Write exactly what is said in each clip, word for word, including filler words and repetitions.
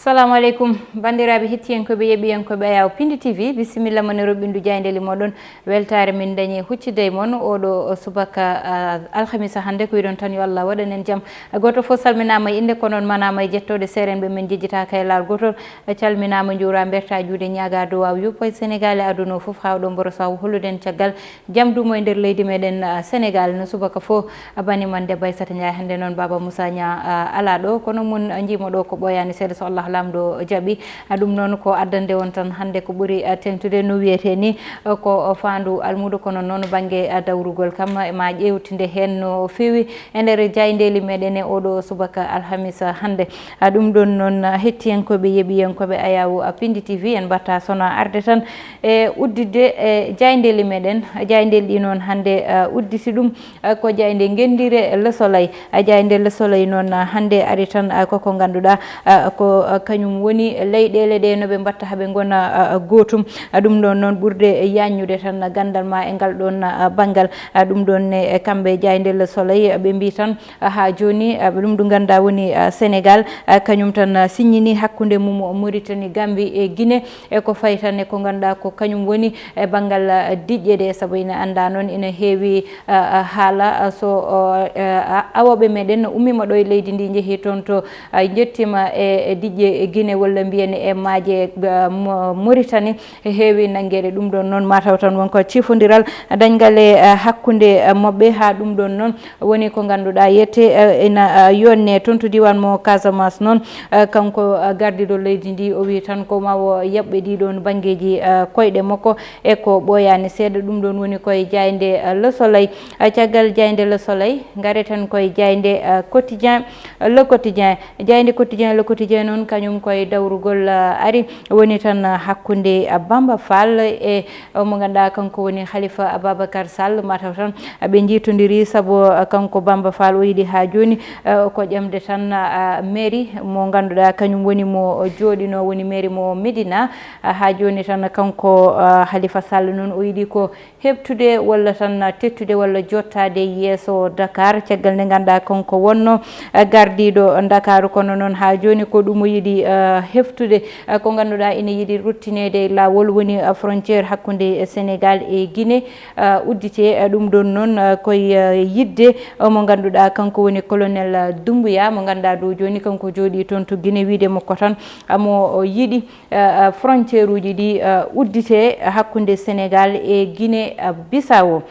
Salamu aleykum, banndiraaɓe hettiyankooɓe, yeɓiyankooɓe Ayaw Pindi T V, bisimilla mon e roɓɓindu jaayndeeli moɗon. Weltaare min dañi huccude e mon oɗo subaka, ah, alhamisa hannde. Ko wiɗon tan yo Allah waɗan en jam. Gooto fof salminaama e innde, ko noon manaama e jettooɗe, seerenɓe men jejjitaaka e laawol gootol. Calminaama, njuura, mberta juuɗe, ñaaga duwaaw yuppo e Senegaal e aduna o fof, haa oɗo mboro saw hollude en caggal jam duumo e nder leydi meɗen, ah, Senegaal. No subaka fof, ah, bani man debbo Aissata Ndiaye, hannde noon Baba Moussa Niang, ah, alaa ɗo, kono mun, ah, njiimo ɗo ko ɓooyaani seeɗa, so Allah Laamɗo jaɓi. Ah, ɗum noon ko addande on tan hannde ko ɓuri, ah, teeŋtude no wiyetee ni, ah, ko faandu almuudo, kono noon bannge, ah, dawrugol kam, eh, ma ƴeewtinde heen no feewi e nder jaayndeeli meɗen e oɗo subaka alhamisa hannde. Ah, ɗum ɗon noon, ah, hettiyankooɓe, yeɓiyankooɓe Ayaw, ah, Pindi T V, en mbatta sona arde tan e udditde e jaayndeeli meɗen. Jaayndeeli ɗi noon hannde, ah, udditi ɗum, ah, ko jaaynde ngenndire Le Soleil. Ah, jaaynde Le Soleil noon, ah, hannde ari tan, ah, koko ngannduɗaa, ah, ko, ah, kañum woni leyɗeele ɗe no ɓe mbatta haa ɓe ngona, ah, gootum. Ah, ɗum ɗon noon ɓurde yaññude tan ganndal ma e ngal ɗon, ah, banngal. Ah, ɗum ɗon ne, e kamɓe jaaynde Le Soleil, ah, ɓe mbii tan, ah, haa jooni, ah, ɗum ɗo ngannduɗaa woni, ah, Senegaal, ah, kañum tan, ah, siññini hakkunde mum Mauritanie, Gambie e Guinée, e ko fayi tan e ko ngannduɗaa ko kañum woni e banngal, ah, diƴƴe ɗe, sabu ina anndaa noon ina heewi, ah, ah, haala, ah, so, oh, eh, ah, awooɓe meɗen ummiima ɗo e leydi ndi, njehii toon to, ah, njettiima e, e diƴƴe e Guinée walla mbiyen e maaje, ah, Mo-, Mauritanie, heewi nanngeede. Ɗum ɗon noon mataw tan won ko cifondiral dañngal e, ah, hakkunde, ah, maɓɓe, haa ɗum ɗon noon woni ko ngannduɗaa yette, eh, ina, ah, yonne toon to diiwaan mo Casamance noon. Eh, kanko, ah, gardiiɗo leydi ndi, o wii tan ko ma o yaɓɓe ɗii ɗoon banngeeji, ah, koyɗe makko e ko ɓooyaani seeɗa. Ɗum ɗoon woni koye jaaynde, ah, Le Soleil. Ah, caggal jaaynde Le Soleil, ngareten koye jaaynde, ah, Quotidien, Le Quotidien. Jaaynde Quotidien, Le Quotidien noon kañum koye dawrugol, ah, ari, woni tan, ah, hakkunde, ah, Bamba Fall e o mo ngannduɗaa kanko woni Khalifa Ababacar Sall, mataw tan ɓe njiitondiri, sabu kanko Bamba Fall o yiɗi haa jooni, eh, ko ƴamde tan, ah, mairie mo ngannduɗaa kañum woni mo jooɗinoo, woni mairie mo Médina. Ah, haa jooni tan kanko, ah, Khalifa Sall noon o yiɗi ko heɓtude walla tan tettude walla jottaade yeeso Dakar, caggal nde ngannduɗaa kanko wonno, eh, gardiiɗo Ndakaaru, kono noon haa jooni ko ɗum o yiɗi, eh, heftude, eh, ko ngannduɗaa ina yiɗi ruttineede e laawol, woni, eh, frontière hakkunde Senegaal e Guinée, eh, udditee. Eh, ɗum ɗon noon, eh, koye, eh, yiɗde, eh, mo ngannduɗaa kanko woni colonel, eh, Doumbouya, mo ngannduɗaa ɗo jooni kanko jooɗii toon to Guinée, wiyde makko tan, ah, mo o yiɗi, eh, eh, frontière uji ɗi, eh, udditee hakkunde Senegaal e Guinée, eh, Bissau.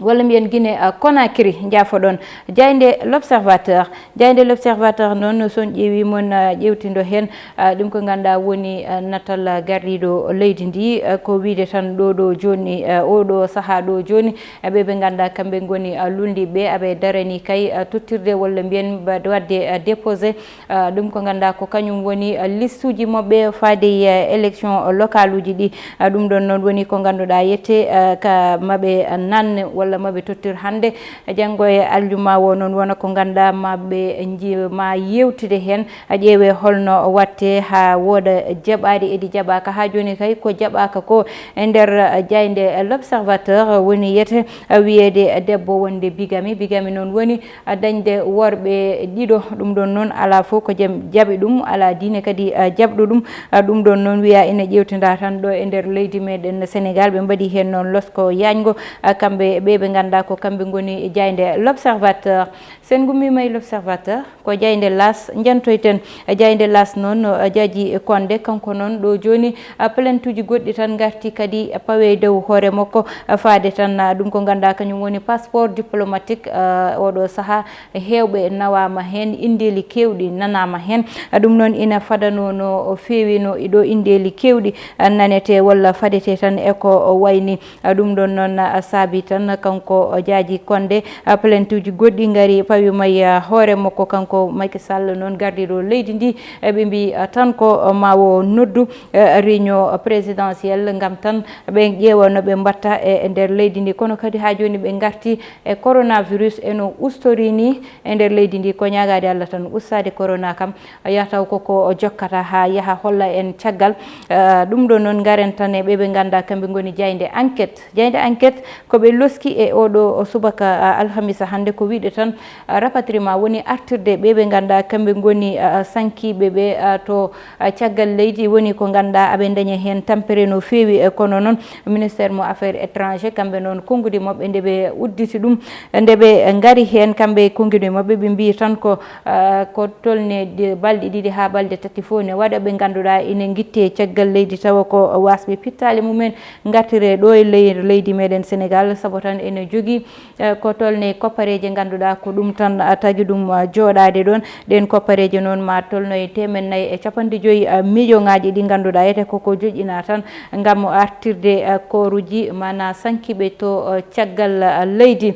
Walla mbiyen Guinée, ah, Conakry, njaafoɗon. Jaaynde L'Observateur, jaaynde L'Observateur noon, so on ƴeewi mon, ah, ƴeewtindo heen, ah, ɗum ko ngannduɗaa woni, ah, natal, ah, gardiiɗo leydi ndi, ah, ko wiyde tan ɗo ɗo jooni, ah, oo ɗo sahaa ɗo jooni, ah, ɓe ɓe ngannduɗaa kamɓe ngoni, ah, luulndiiɓe, aɓe daranii kay, ah, tottirde walla mbiyen mbaɗ-, waɗde, ah, déposé. Ah, ɗum ko ngannduɗaa ko kañum woni, ah, listuuji maɓɓe faade e, ah, élection locale uji ɗi. Ah, ɗum ɗon noon woni ko ngannduɗaa yette, ah, ka maɓe, ah, nanne walla maɓe tottir hannde. Janngo e aljuma o noon wona ko ngannduɗaa maɓe nji-, ma yeewtide heen. Ah, ƴeewe holno watte haa wooda jaɓaaɗi edi jaɓaaka. Haa jooni kay ko jaɓaaka ko e nder, ah, jaaynde L'Observateur woni yete, ah, wiyeede debbo wonde Bigami. Bigami noon woni, ah, dañde worɓe ɗiɗo. Ɗum ɗon noon alaa fof ko jam jaɓi ɗum, alaa diine kadi, ah, jaɓɗo ɗum. Ah, ɗum ɗon noon wiyaa ina ƴeewtindaa tan ɗo e nder leydi meɗen Senegaal. Ɓe mbaɗi heen noon losko yaañgo, ah, kamɓe ɓe ɓe ngannduɗaa ko kamɓe ngoni jaaynde L'Observateur. Sen ngummiima e L'Observateur, ko jaaynde L'As njantoyten. Jaaynde L'As noon, no, ah, Jaaji Konde, kanko noon ɗo jooni, ah, plainte uji goɗɗi tan ngarti kadi, ah, pawe e dow hoore makko, ah, faade tan, ah, ɗum ko ngannduɗaa kañum woni passeport diplomatique, ah, oɗo sahaa heewɓe nawaama heen, inndeeli keewɗi nanaama heen. Ah, ɗum noon ina fadanoo no feewi no e ɗo inndeeli keewɗi, ah, nanetee walla fadetee tan e ko o wayni. Ah, ɗum ɗon noon, ah, saabi tan kanko, ah, Jaaji Konde, ah, plainte uji goɗɗi ngari pawi mo e, ah, hoore makko kanko Macky Sall noon gardiiɗo leydi ndi. Eh, ɓe mbii, ah, tan ko, ah, ma o noddu, eh, réunion présidentielle ngam tan ɓe ƴeewa no ɓe mbatta e, e nder leydi ndi. Kono kadi haa jooni ɓe ngarti e coronavirus e no ustorii ni e nder leydi ndi. Ko ñaagaade Allah tan ustaade corona kam, yataw ko ko o jokkata haa yaha holla en caggal. Eh, ɗum ɗo noon ngaren tan e ɓe ɓe ngannduɗaa kamɓe ngoni jaaynde Enquête. Jaaynde Enquête ko ɓe loski E oɗo subaka, a, alhamisa hannde, ko wiide tan, a, rapatriement woni artirde ɓe ɓe ngannduɗaa kamɓe ngoni, a, sankiiɓe ɓe, a, to, a, caggal leydi, woni ko ngannduɗaa aɓe ndaña heen tampere no feewi. E kono noon, ministère mo affaires étrangères, kamɓe noon, konngudi maɓɓe nde ɓe udditi ɗum, nde ɓe ngari heen, kamɓe konngudi maɓɓe, ɓe mbiyi tan ko, a, ko tolne de balɗe ɗiɗi haa balɗe tati fof ne waɗa ɓe ngannduɗaa ine ngitte caggal leydi, tawa ko wasɓe pittaali mumen ngartire ɗo e ley-, leydi meɗen Sénégal, sabu tan ene jogii, eh, ko tolne koppareeje ngannduɗaa ko ɗum tan, ah, tagi ɗum, ah, jooɗaade ɗoon. Ɗeen koppareeje noon ma tolno e teemen nayi e capanɗe joyi, ah, miliyoŋaaji ɗi ngannduɗaa ete koko joƴƴinaa tan ngam artirde, ah, kooruuji maanaa sankiiɓe to, ah, caggal, ah, leydi.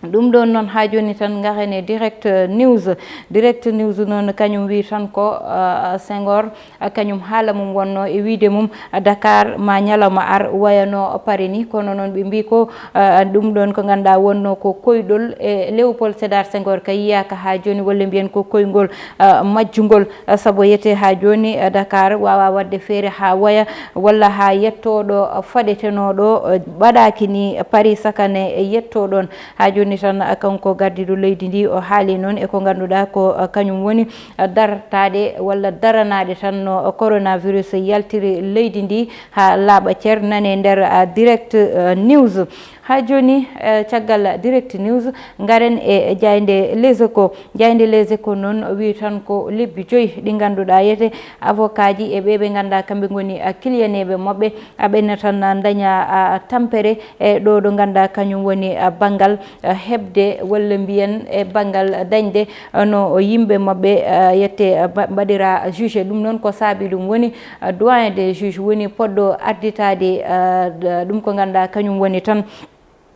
Ɗum ɗoon noon haa jooni tan ngaren e Direct News. Direct News noon kañum wi tan ko, ah, Senghor, ah, kañum haala mum wonno e wiide mum, ah, Dakar ma ñalawma ar wayano Paris ni, kono noon ɓe mbi ko, ah, ɗum ɗoon ko ngannduɗaa wonno ko koyɗol e Léopold Sédar Senghor ka yiyaaka haa jooni, walla mbiyen ko koyngol, ah, majjungol, ah, sabu yete haa jooni, ah, Dakar waawa waɗde feere haa waya walla haa yetto ɗo, ah, faɗetenoo ɗo, ah, ɓaɗaaki ni Paris sakane e yetto ɗoon. Haa jooni tan, ah, kanko gardiiɗo leydi ndi o haali noon e ko ngannduɗaa ko, ah, kañum woni, ah, dartaade walla daranaade tan no coronavirus yaltiri leydi ndi haa laaɓa cer, nane nder, ah, Direct, ah, News. Haa jooni, eh, caggal Direct News, ngaren e jaaynde Les Échos. Jaaynde Les Échos noon wi tan ko lebbi joyi ɗi ngannduɗaa yete avocat ji e ɓe ɓe ngannduɗaa kamɓe ngoni, ah, kiliyaneeɓe maɓɓe, aɓe ne tan, ah, ndaña, ah, tampere e ɗo ɗo ngannduɗaa kañum woni, ah, banngal, ah, heɓde walla mbiyen e banngal dañde, ah, no yimɓe maɓɓe, ah, yette, ah, ba-, mbaɗira juge. Ɗum noon ko saabi ɗum woni, ah, doyen des juges woni poɗɗo arditaade, ah, d-, ɗum ko ngannduɗaa kañum woni tan,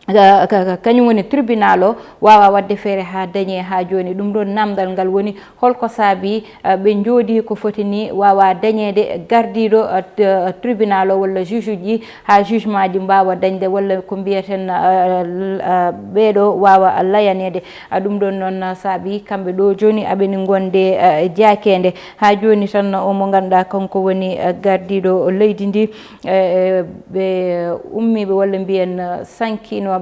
ah, ka-, ka-, kañum woni tribunal o waawa waɗde feere haa dañe haa jooni. Ɗum ɗoon naamndal ngal woni, holko saabi, ah, ɓe njooɗii ko foti ni waawa dañeede gardiiɗo, ah, t-, ah, tribunal o walla juge uji haa jugement ji mbaawa dañde walla ko mbiyeten, ah, l-, ah, ɓeeɗo waawa layaneede. Ah, ɗum ɗoon noon, ah, saabi kamɓe ɗo jooni aɓe ni ngonde, ah, jaakeende. Haa jooni tan o mo ngannduɗaa kanko woni, ah, gardiiɗo leydi ndi, eh, ɓe ummiiɓe walla mbiyen, ah, sankiinooɓe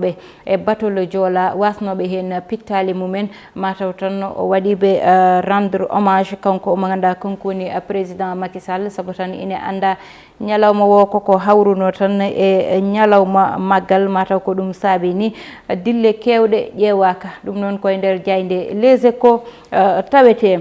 e batolo Joola, waasnooɓe heen pittaali mumen, mataw tan o waɗi ɓe, eh, rendre hommage, kanko omo ngannduɗaa kanko woni, eh, président Macky Sall, sabu tan ine anndaa ñalawma o koko hawruno tan e ñalawma maggal, mataw ko ɗum saabi ni, eh, dille keewɗe ƴeewaaka. Ɗum noon ko e nder jaaynde Les Échos, eh, tawetee.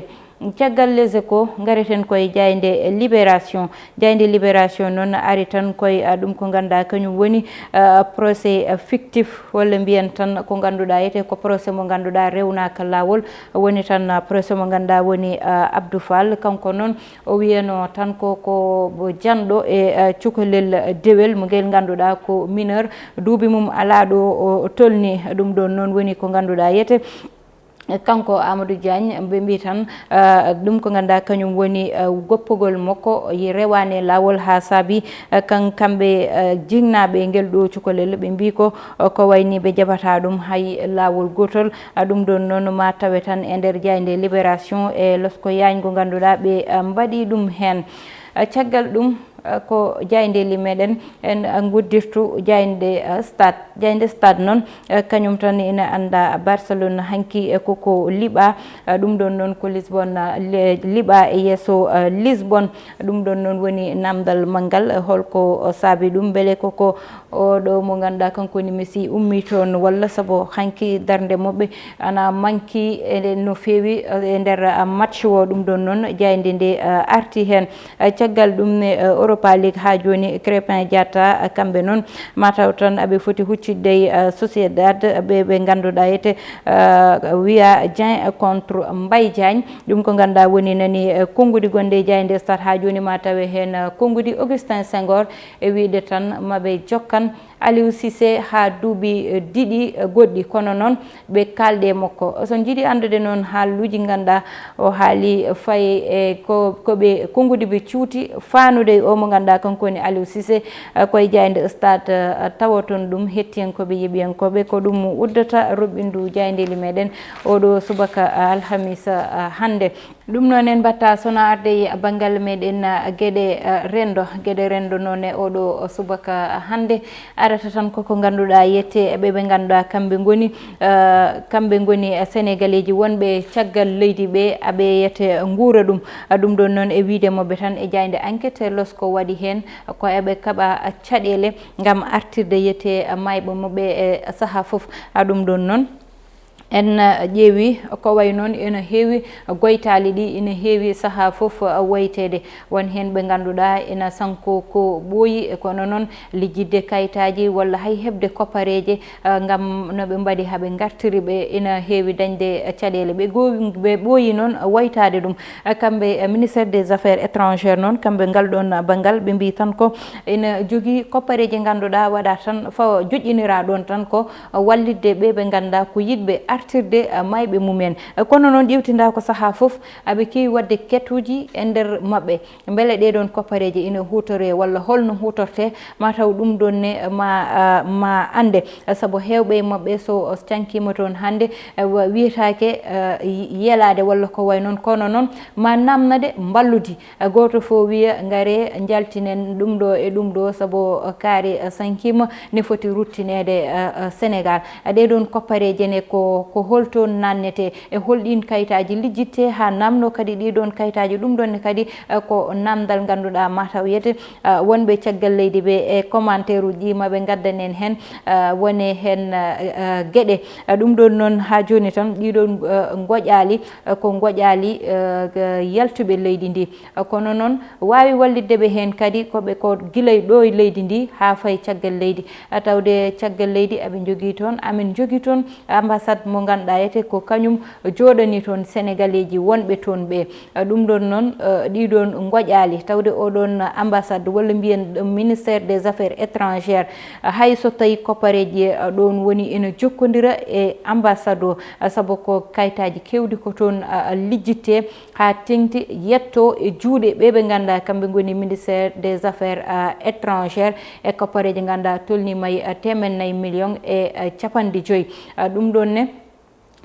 Caggal Les Échos, ngareten koye jaaynde Libération. Jaaynde Libération noon ari tan koye, ah, ɗum ko ngannduɗaa kañum woni, ah, procès, ah, fictif, walla mbiyen tan ko ngannduɗaa etee ko procès mo ngannduɗaa rewnaaka laawol. Woni tan, ah, procès mo ngannduɗaa woni, ah, Abdou Fall. Kanko noon o wiyano tan ko, ko janɗo e, ah, cukalel dewel mo ngel ngannduɗaa ko mineur, duuɓi mum alaa ɗo o tolni. Ɗum ɗoon noon woni ko ngannduɗaa etee. Kanko Amadou Diagne, ɓe mbi tan, ah, ɗum ko ngannduɗaa kañum woni, ah, goppugol makko, yi rewaani e laawol haa saabi, ah, kan-, kamɓe, ah, jinnaaɓe e ngel ɗo cukalel, ɓe mbi ko, ah, ko wayni ɓe jaɓataa ɗum hay laawol gootol. Ah, ɗum ɗoon noon ma tawe tan e nder jaaynde Libération e losko yaañgo ngannduɗaa ɓe, ah, mbaɗi ɗum heen. Ah, caggal ɗum, eh, ko jaaynde li meɗen, en, eh, nguddirtu jaaynde, eh, Stade. Jaaynde Stade noon, eh, kañum tan ina annda Barcelone hanki, eh, koko liɓa, eh, ɗum ɗoon noon ko Lisbonne, eh, le-, liɓa e yeeso, eh, Lisbonne. Ɗum ɗoon noon woni namdal maggal, eh, holko, eh, saabi ɗum? Mbele koko oɗo mo ngannduɗaa kanko woni Messi ummii toon, walla sabu hanki darnde maɓɓe ana manki e no feewi, eh, e nder, eh, match o? Ɗum ɗoon noon jaaynde nde, eh, arti heen. Eh, caggal ɗum ne, eh, Europa League haa jooni, Crépin Diatta, eh, kamɓe noon mataw tan aɓe foti huccitde e, eh, Sociedad, ɓe, ɓe ngannduɗaa etee, eh, wiya Dieng contre Mbaye Diagne. Ɗum ko ngannduɗaa woni nani, eh, konngudi gonɗi e jaaynde Stade haa jooni, ma tawe heen, eh, konngudi Augustin Senghor e wiyde tan maɓe jokkan Aliou Cissé haa duuɓi, eh, ɗiɗi, eh, goɗɗi, kono noon ɓe kaalde e makko. So njiɗi anndude noon haaluuji ngannduɗaa o haali fayi e ko, ko ɓe konngudi ɓe cuuti faanude e o mo ngannduɗaa kanko woni Aliou Cissé, eh, koye jaaynde Stade, eh, tawoton ɗum hettiyankooɓe, yeeɓiyankooɓe. Ko ɗum uddata roɓɓindu jaayndeeli meɗen oɗo subaka, eh, alhamisa, eh, hannde. Ɗum noon en mbatta sona arde e banngal meɗen, ah, geɗe, ah, renndo. Geɗe renndo noon e oɗo subaka hannde arata tan koko ngannduɗaa yette ɓe ɓe ngannduɗaa kamɓe ngoni, ah, kamɓe ngoni Senegaleeji wonɓe caggal leydi ɓe aɓe yette nguura ɗum. Ah, ɗum ɗoon noon e wiyde maɓɓe tan e jaaynde enquête losko waɗi heen ko eɓe kaɓa caɗeele ngam artirde yette mayɓe maɓɓe e sahaa fof. Ah, ɗum ɗoon noon en, eh, ƴeewi ko wayi noon ina heewi goytaali ɗi, ina heewi sahaa fof, eh, woyteede. Won heen ɓe ngannduɗaa ina sanko ko ɓooyi, e kono noon lijjidde kayitaaji walla hay heɓde koppareeje, eh, ngam no ɓe mbaɗi haa ɓe ngartiri ɓe ina heewi dañde, eh, caɗeele. Ɓe goo-, ɓe ɓooyi noon woytaade ɗum. Eh, kamɓe, eh, ministère des affaires étrangères noon, kamɓe ngal ɗoon banngal, ɓe mbii tan ko ina jogii koppareeje ngannduɗaa waɗa tan fawa joƴƴiniraa ɗoon tan ko wallitde ɓe ɓe ngannduɗaa ko yiɗɓe artirde, eh, mayɓe mumen. Eh, kono noon ƴeewtinda ko sahaa fof aɓe keewi waɗde ketuuji e nder maɓɓe. Mbele ɗee ɗoon koppareeje ina huutoree walla holno huutortee? Ma taw ɗum ɗoon ne ma, ah, ma annde. Eh, sabu heewɓe e maɓɓe so cankiima toon hannde, eh, wa-, wiyetaake, eh, y-, yelaade walla ko wayi noon. Kono noon ma naamnade mballudi. Eh, gooto fof wiya ngare njaltinen ɗum ɗo e ɗum ɗo sabu, eh, kaari, eh, sankiima ne foti ruttineede, eh, eh, Senegaal. Eh, ɗee ɗoon koppareeje ne ko, ko holto naatnetee? E hol ɗiin kayitaaji lijjittee haa naamno kadi ɗii ɗoon kayitaaji? Ɗum ɗoon ne kadi, eh, ko naamndal ngannduɗaa mataw yete, eh, wonɓe caggal leydi ɓe e commentaire uji ɗi maɓe ngaddanen heen, eh, wone heen, eh, eh, geɗe. Eh, ɗum ɗoon noon haa jooni tan ɗii ɗoon, eh, ngoƴaali, eh, ko ngoƴaali, eh, g-, yaltuɓe leydi ndi. Eh, kono noon waawi wallitde ɓe heen kadi ko ɓe ko gila e ɗo e leydi ndi haa fayi caggal leydi. Eh, tawde caggal leydi aɓe njogii toon, amin njogii toon ambassade mo ngannduɗaa yete ko kañum jooɗanii toon Senegaleeji wonɓe toon ɓe. Eh, ɗum ɗoon noon, eh, ɗii ɗoon ngoƴaali, tawde oo ɗoon ambassade walla mbiyen ɗum ministère des affaires étrangères, eh, hay so tawii koppareeji, eh, ɗoon woni ina jokkondira e ambassade o, eh, sabu ko kayitaaji keewɗi ko toon, eh, lijjittee haa teeŋti yetto e juuɗe ɓe ɓe ngannduɗaa kamɓe ngoni ministère des affaires, eh, étrangères e koppareeji ngannduɗaa tolniima e, eh, teemeɗɗe nayi million e, eh, capanɗe joyi. Eh, ɗum ɗoon ne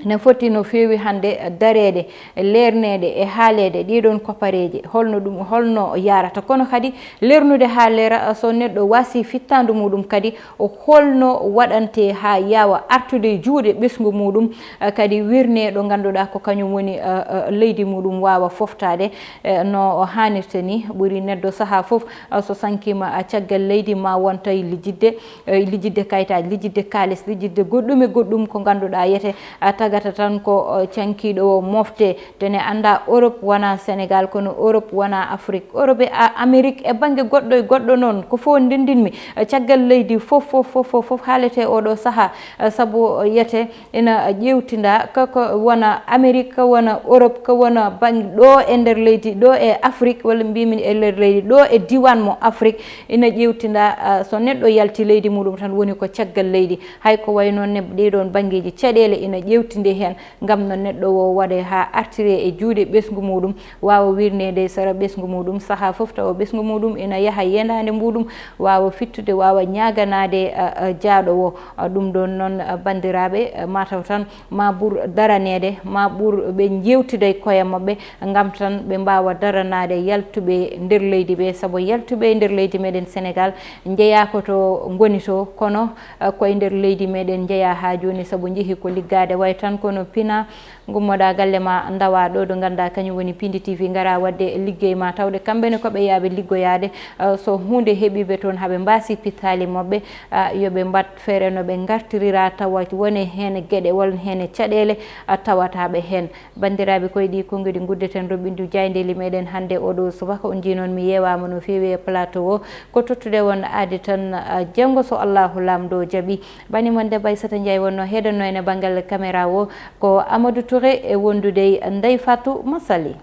ne foti no feewi hannde dareede, leerneede e haaleede ɗee ɗoon koppareeje, holno ɗum, holno yahrata. Kono kadi leernude haa leera, so neɗɗo waasii fittaandu muuɗum kadi, o holno waɗantee haa yaawa artude e juuɗe ɓesngu muuɗum, eh, kadi wirnee ɗo ngannduɗaa ko kañum woni, eh, eh, leydi muuɗum waawa foftaade, eh, no o haanirta ni. Ɓuri neɗɗo sahaa fof, eh, so sankiima, eh, caggal leydi ma won tawi lijjidde, eh, lijjidde kayitaaji, lijjidde kaalis, lijjidde goɗɗum e goɗɗum ko ngannduɗaa yete, a tagata tan ko, eh, cankiiɗo o mofte, te ne annda Europe wona Senegaal, kono Europe wona Afrique. Europe e A-, Amérique e bannge goɗɗo e goɗɗo noon, ko fof ndendinmi, eh, caggal leydi fof, fof, fof, fof, fof haalete oɗo sahaa, eh, sabu, eh, yete ina ƴeewtinda ka ko wona Amérique, ka wona Europe, ka wona bannge ɗo e nder leydi, ɗo e Afrique, walla mbimi e nder leydi, ɗo e diiwaan mo Afrique, ina ƴeewtinda, ah, so neɗɗo yalti leydi muuɗum tan woni ko caggal leydi. Hay ko wayi noon ne ɗee ɗoon banngeeji caɗeele ina ƴeewtindee heen, ngam no neɗɗo o waɗee haa artiree e juuɗe ɓesngu muuɗum, waawa wirneede e sara ɓesngu muuɗum, sahaa fof tawa ɓesngu muuɗum ina yaha e yendaande muuɗum, waawa fittude, waawa ñaaganaade, ah, ah, jaaɗo o. Ah, ɗum ɗoon noon, ah, banndiraaɓe, ah, mataw tan ma ɓur daraneede, ma ɓur ɓe njeewtida e koye maɓɓe, ngam tan ɓe mbaawa daranaade yaltuɓe nder leydi ɓe, sabu yaltuɓe e nder leydi meɗen Senegaal njeyaa ko to ngoni to, kono, ah, koye nder leydi meɗen njeyaa haa jooni, sabu njehi ko liggaade, way tan kono pina, ngummoɗaa galle ma, ndawaa ɗo ɗo ngannduɗaa kañum woni Pindi T V, ngaraa waɗde liggey ma, tawde kamɓe ne ko ɓe yaaɓe liggoyaade, ah, so huunde heɓii ɓe toon, haa ɓe mbaasi pittaali maɓɓe, ah, yo ɓe mbaɗ feere no ɓe ngartirira, tawa wone heen geɗe, walla heen caɗeele, ah, tawata ɓe heen. Banndiraaɓe, koye ɗii konnguɗi nguddeten roɓɓindu jaayndeeli meɗen hannde oɗo subaka. On njii noon mi yeewaama no feewi e plateau o. Ko tottude won aadi tan, ah, jeyngo so Allaahu Laamɗo jaɓi. Bani mon debbo Aissata Ndiaye wonno heedanno en e banngal caméra o. Ko Amadou Touré e wondude e Ndeye Fatou Massaly.